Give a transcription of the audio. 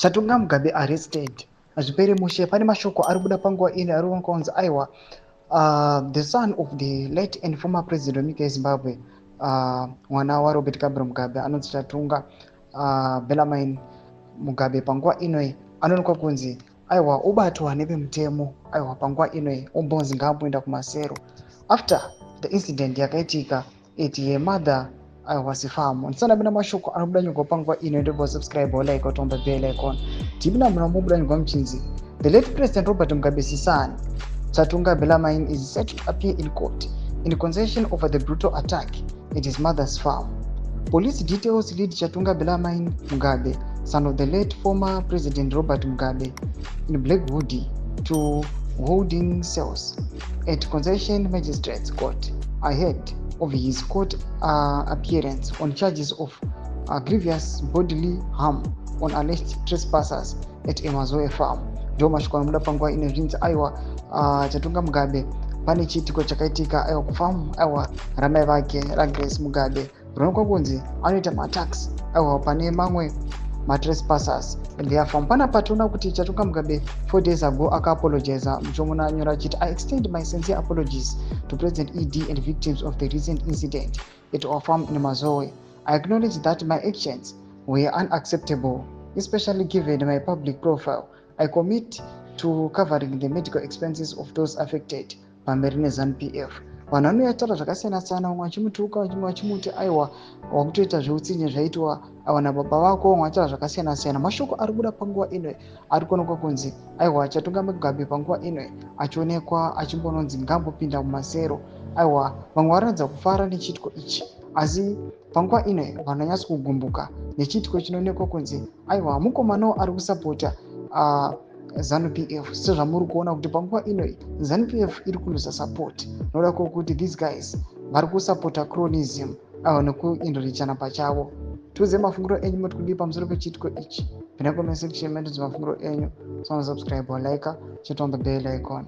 Chatunga Mugabe arrested. Hazviperi mushe, pane mashoko ari kubuda panguva ino ari kuonekwa kunzi aiwa, the son of the late and former president wenyika yeZimbabwe, mwana waRobert Gabriel Mugabe anonzi Chatunga Bellarmine Mugabe, panguva inoi anoonekwa kunzi aiwa obatwa nevemutemo. Aiwa, panguva inoi ombonzi ngaamboenda kumasero after the incident yakaitika at her mother aiwa farm. Ndisana mina mashoko anobuda nyogwa panguva ino, ndobva subscribe, like, otomba bell icon. Tipinda muna mobuda nyogwa muchinzi the late President Robert Mugabe's son Chatunga Bellarmine is set to appear in court in concession over the brutal attack at his mother's farm. Police details lead Chatunga Bellarmine Mugabe, son of the late former President Robert Mugabe, in black hoodie to holding cells at Concession Magistrates Court ahead of his court appearance on charges of grievous bodily harm on alleged trespassers at Emazoe farm. Ndo mashoko anobuda panguva ino zvinzi aiwa, Chatunga Mugabe pane chiitiko chakaitika aiwa kufamu aiwa ramai vake raGrace Mugabe. Rinoonekwa kunzi anoita maattacks aiwa pane mamwe matrespassers their farm. Panapa toona kuti Chatunga Mugabe 4 days ago akaapologiza. Muchomuna anyora achiti, "I extend my sincere apologies to President ED and victims of the recent incident at our farm in Mazoe. I acknowledge that my actions were unacceptable, especially given my public profile. I commit to covering the medical expenses of those affected." Pamberi neZANU PF. Vanhu vanoyataura zvakasiyana siyana, vamwe vachimutuka, vamwe vachimuti aiwa, wakutoita zveutsinye zvaitwa aiwa nababa vako, vamwe vachitaura zvakasiyana siyana. Mashoko ari kubuda panguva ino ari kuonekwa kunzi aiwa, Chatunga Mugabe panguva ino achionekwa achimbononzi ngambopinda mumasero. Aiwa, vamwe varatidza kufara nechiitiko ichi, asi panguva ino vanhu vanyatso kugumbuka nechiitiko chinoonekwa kunzi aiwa, mukomanawo ari kusapota ZANU PF. Sezvamuri kuona kuti panguva ino ZANU PF iri kuluza support nokuda kwokuti these guys vari kusapota cronyism aiwa nekuenrichana pachavo. Tiudze mafungiro enyu, moti kudii pamusoro pechiitiko ichi? Pinda comment section, metudze mafungiro enyu. So subscribe, like, chit on the bell icon.